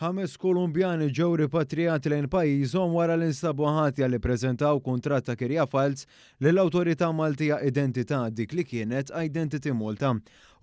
Ħames Kolumbjani ġew ripatrijati lejn pajjiżhom wara li nstabu ħatja li ppreżentaw kuntratt ta' kirja falz lill-Awtorità Maltija Identità, dik li kienet Identity Malta.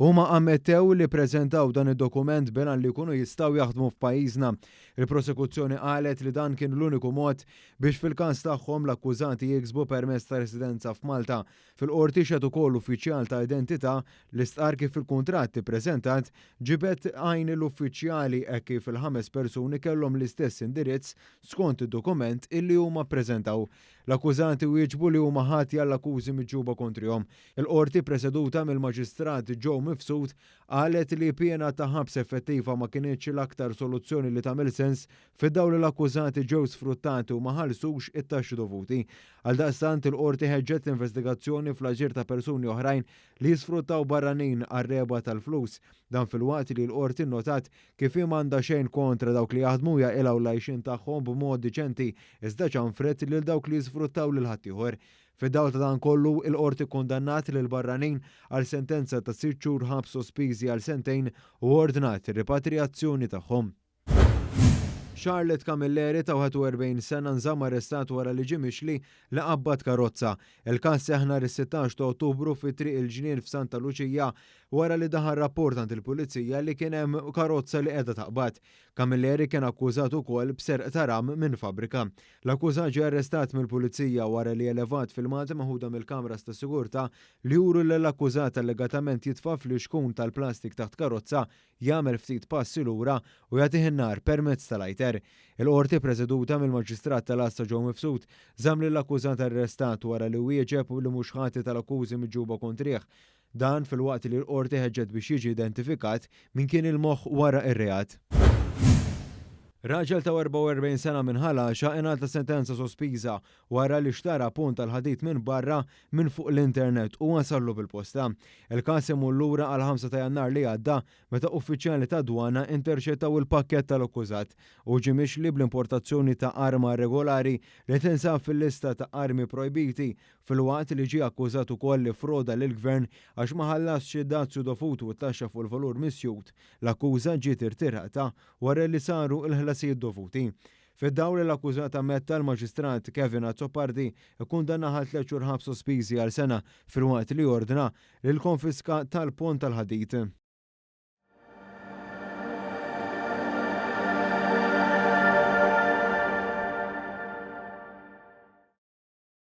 Huma ammettew li ppreżentaw dan id-dokument bil-għan li jkunu jistgħu jaħdmu f'pajjiżna. Il-prosekuzzjoni qalet li dan kien l-uniku mod biex fil-każ tagħhom l-akkużati jiksbu permess ta' residenza f'Malta. Fil-Qorti xehed ukoll uffiċjal ta' identità li stqarr kif il-kuntratt ippreżentat ġibed għajn l-uffiċjali hekk kif il-ħames persuni kellhom l-istess indirizz skont id-dokument illi huma ppreżentaw. L-akkużati wieġbu li huma ħatja għall-akkużi miġjuba kontrihom. Il-Qorti preseduta mill-Maġistrat Joe Mifsud qalet li piena ta' ħabs effettiva ma kinitx l-aktar soluzzjoni li tagħmel sens fid-dawl li l-akkużati ġew sfruttati u ma ħallsux it-taxxi dovuti. Għaldaqstant, il-Qorti ħeġġet l-investigazzjoni fl-aġir ta' persuni oħrajn li jisfruttaw barranin għar-regħba tal-flus. Dan filwaqt li l-Qorti nnotat kif hi m'għandha xejn kontra dawk li jaħdmu u jaqilgħu l-għajxien tagħhom b'mod diċenti iżda ċanfret lil dawk li jisfruttaw lil ħaddieħor. Fid-dawl ta' dan kollu, il-Qorti kkundannat lill-barranin għal sentenza ta' sitt xhur ħabs sospiżi għal sentejn u ordnat ir-ripatrijazzjoni tagħhom. Charlotte Camilleri ta' 41 sena nżamm arrestat wara li ġie mixli li qabbad karozza. Il-każ seħħ nhar is-16 ta' Ottubru fi Triq il-Ġnien f'Santa Luċija wara li daħal rapport għand il-Pulizija li kien hemm karozza li qiegħda taqbad. Camilleri kien akkużat ukoll b'serq ta' ram minn fabbrika. L-akkużat ġie arrestat mill-Pulizija wara li elevat filmati meħuda mill-kameras ta' sigurtà li juru lill-akkużat allegatament jitfa' flixkun tal-plastik taħt karozza jagħmel ftit passi lura u jagħtih in-nar permezz ta' lighter. Il-Qorti preseduta mill-Maġistrat tal-Għassa Joe Mifsud żamm lill-akkużat arrestat wara li wieġeb li mhux ħati tal-akkużi miġjuba kontrih. Dan filwaqt li l-Qorti ħeġġet biex jiġi identifikat min kien il-moħħ wara r-reat. Raġel ta' 44 sena minn Ħal Għaxaq ingħata sentenza sospiża wara li xtara punt tal-ħadid minn barra minn fuq l-internet u wasallu bil-posta. Il-każ imur lura għall-5 ta' Jannar li għadda meta uffiċjali tad-dwana interċettaw il-pakkett tal-akkużat u ġie mixli bl-importazzjoni ta' arma irregolari li tinsab fil-lista ta' armi projbiti filwaqt li ġie akkużat ukoll li ffroda lill-Gvern għax ma ħallasx id-dazju dovut u t-taxxa fuq il-valur miżjud. L-akkuża ġiet irtirata wara li saru l-ħlasijiet dovuti. Fid-dawl li l-akkużat ammetta, l-Maġistrat Kevin Azzopardi kkundannah għal tliet xhur ħabs sospiżi għal sena filwaqt li ordna l-konfiska tal-pont tal-ħadid.